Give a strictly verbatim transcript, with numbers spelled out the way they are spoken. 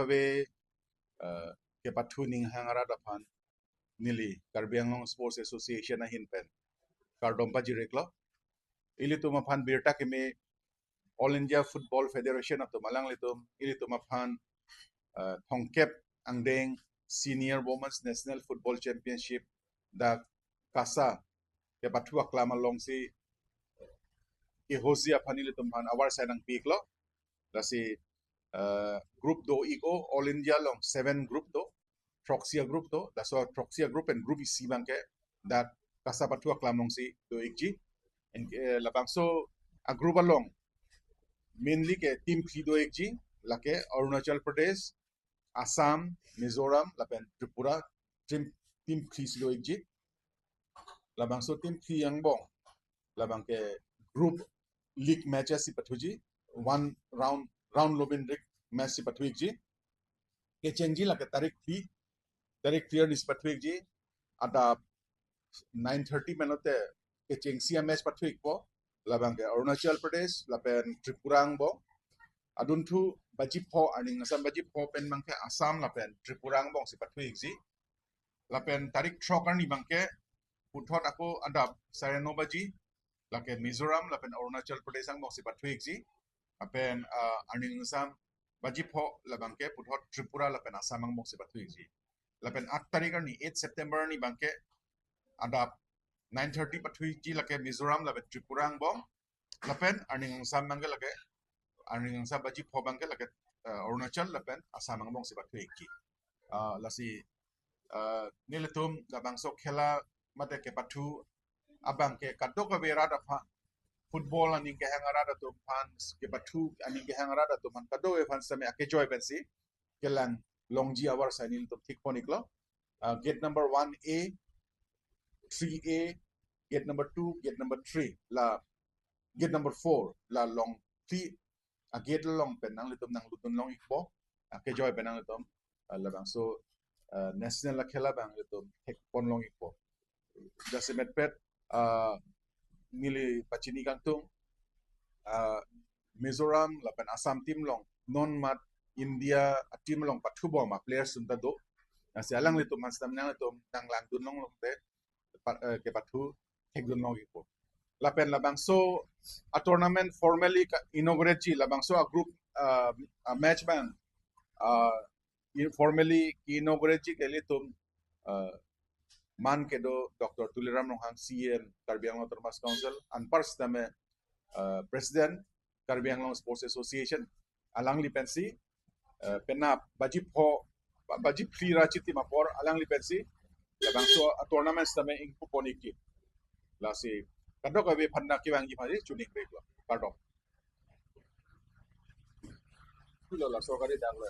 Kave uh, kepathu aning hang arat aphan neli Karbi Anglong Sports Association ahin pen kardom pajir-iklo. Ilitum aphan birta keme All India Football Federation atum alanglitum ilitum aphan uh, thomkep angdeng Senior Women's National Football Championship dak KASA kepathu aklam alongsi kehoji aphan ilitum aphan avar sai nangpi-iklo. Lasi uh, group do-ik-o, All India along seven group do, throksi a-group do, laso throksi a-group and group isi abangke dak KASA pathu aklam alongsi do-ikji. And, uh, labangso a-group along mainly ke team phli do-ikji, lake Arunachal Pradesh, Assam, Mizoram lapen Tripura, team, team phli si do-ikji. Labangso team phli angbong labangke group league match si pathuji, one round, round robin rig match si pathu-ikji. Kechengji lake tarik phli, tarik phli arni si pathu-ikji. Adap nine thirty menote kechengsi a-match pathu-ikpo. Labangke Arunachal Pradesh lapen Tripura angbong. Adunthu baji pho, arni angsam baji pho pen abangke Assam lapen Tripura angbong si pathu-ikji. Lapen tarik throk arni abangke puthot ako adap sare no baji lake Mizoram lapen Arunachal Pradesh angbong si pathu-ikji. Lapen uh, arni angsam baji pho labangke puthot Tripura lapen Assam angbong si pathu-ikji. Lapen aat tarik arni, eight September arni abangke adap nine thirty pathu-ikji lake Mizoram lapen Tripura angbong. Lapen arni angsam abangke lake, arni angsam baji pho abangke lake uh, Arunachal lapen Assam angbong si pathu-ikji. Uh, lasi uh, nelitum labangso khela mate kepathu abangke kadokave arat aphan, football aning kehang arat atum aphan, kepathu aning kehang arat atum aphan kadokave aphan sitame akejoi pensi kelang longji avar sai nelitum thik pon-iklo. Uh, gate number one A, three A, gate number two, gate number three, la gate number four, la long phli a-gate along pen nanglitum nanglut dun long-ikpo, akejoi pen nanglitum uh, labangso uh, national akhela abang ilitum thek pon long-ikpo. Jasemet pet uh, neli pachini kangtung uh, Mizoram lapen Assam team along non mat India a-team along pathubom a-players atum ta do. Lasi alanglitum aphan sitame nanglitum nanglang dun long lote pa- eh, kepathu thek dun long-ikpo. Lapen labangso a-tournament formally ka-inaugurate ji, labangso a-group uh, a-match abang uh, in- formally inaugurate ji ke ilitum uh, man kedo Doctor Tuliram Ronghang, C E M Karbi Anglong Autonomous Council, anpar sitame uh, President Karbi Anglong Sports Association, alangli pensi uh, penap baji pho, ba- baji phli ra chitim apor alangli pensi labangso a-tournament sitame ingpu pon-ikji. Lasi kadokave aphan nangkevangji aphan chini kre-iklo. Kardom. Pulo la sorkari dang lo.